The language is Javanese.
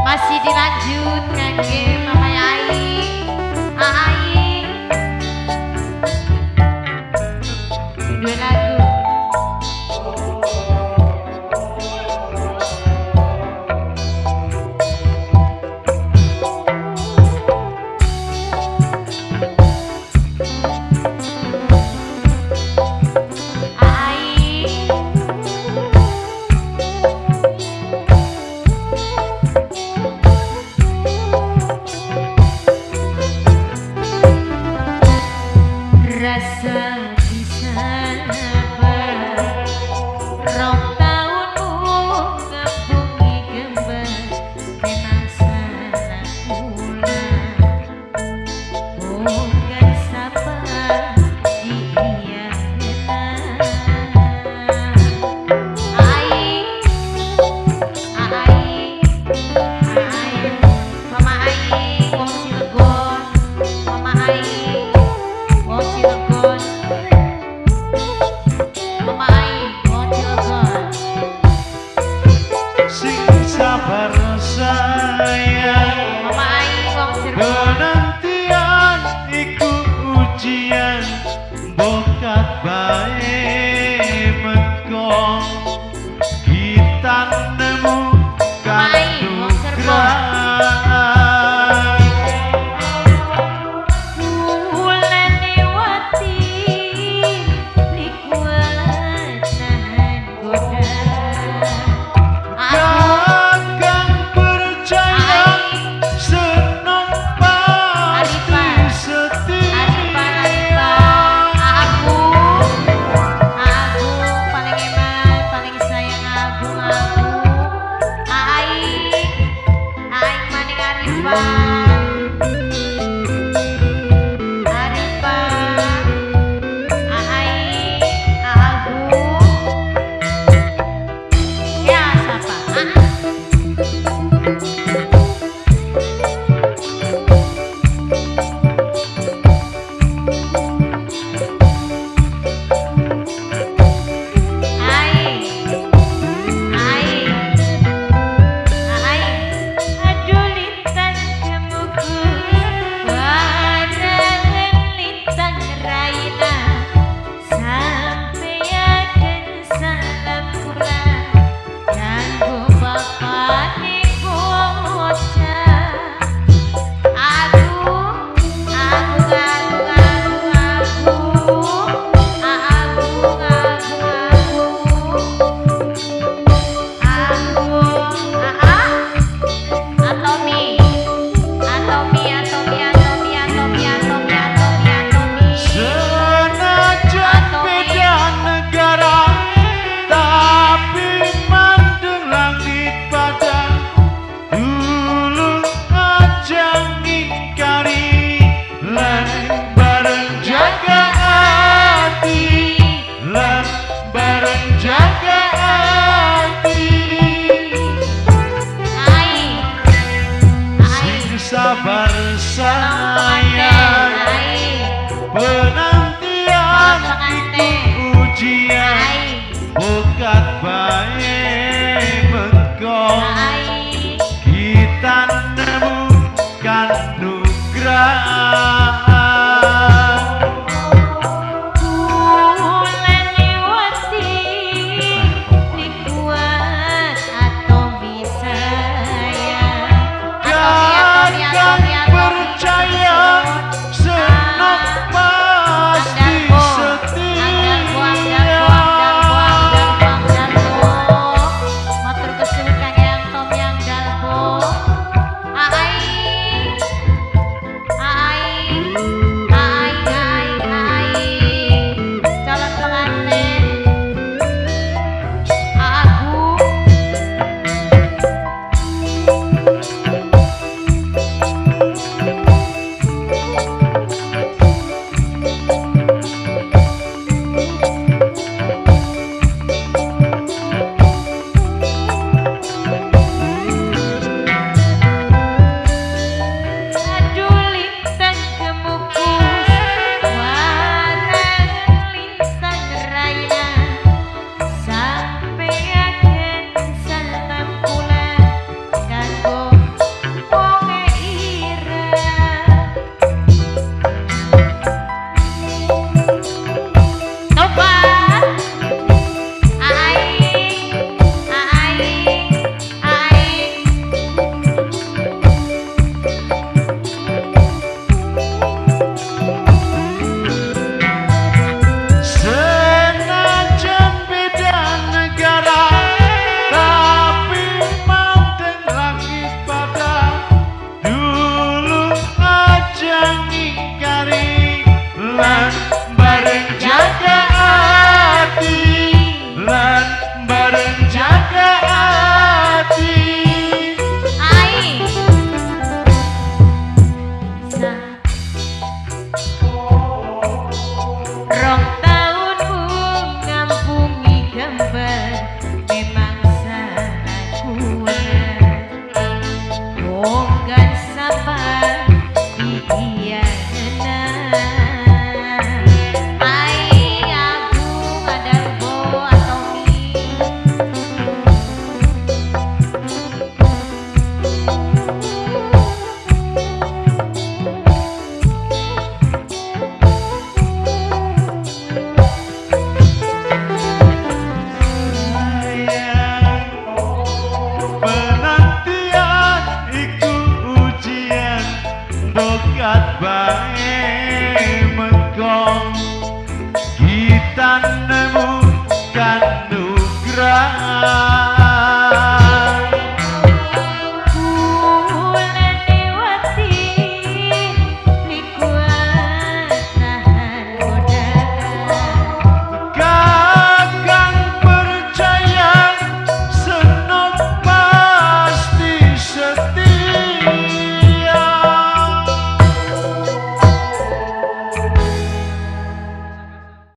Masih dilanjut kangge Mama Ai. Ai. Dua lagu. Rasa disapa rong taunmu ngebungi kembang memang salah kula bukan sapa dia Ai ai ai Mama Ai wong Cilegon, Mama Ai wong Cilegon, Mama Ai wong Cilegon. Sing sabar sayang, Mama Ai wong Cirebon. Penantian iku ujian, bokat bae mengko kita nemu Mama Ai wong Cirebon. kanugrahan. Kula lewati likuat nahan goda. Aku Kakang percaya Ai senang pasti Arifan, setia. Arifan, Arifan. Aku paling eman, paling seneng.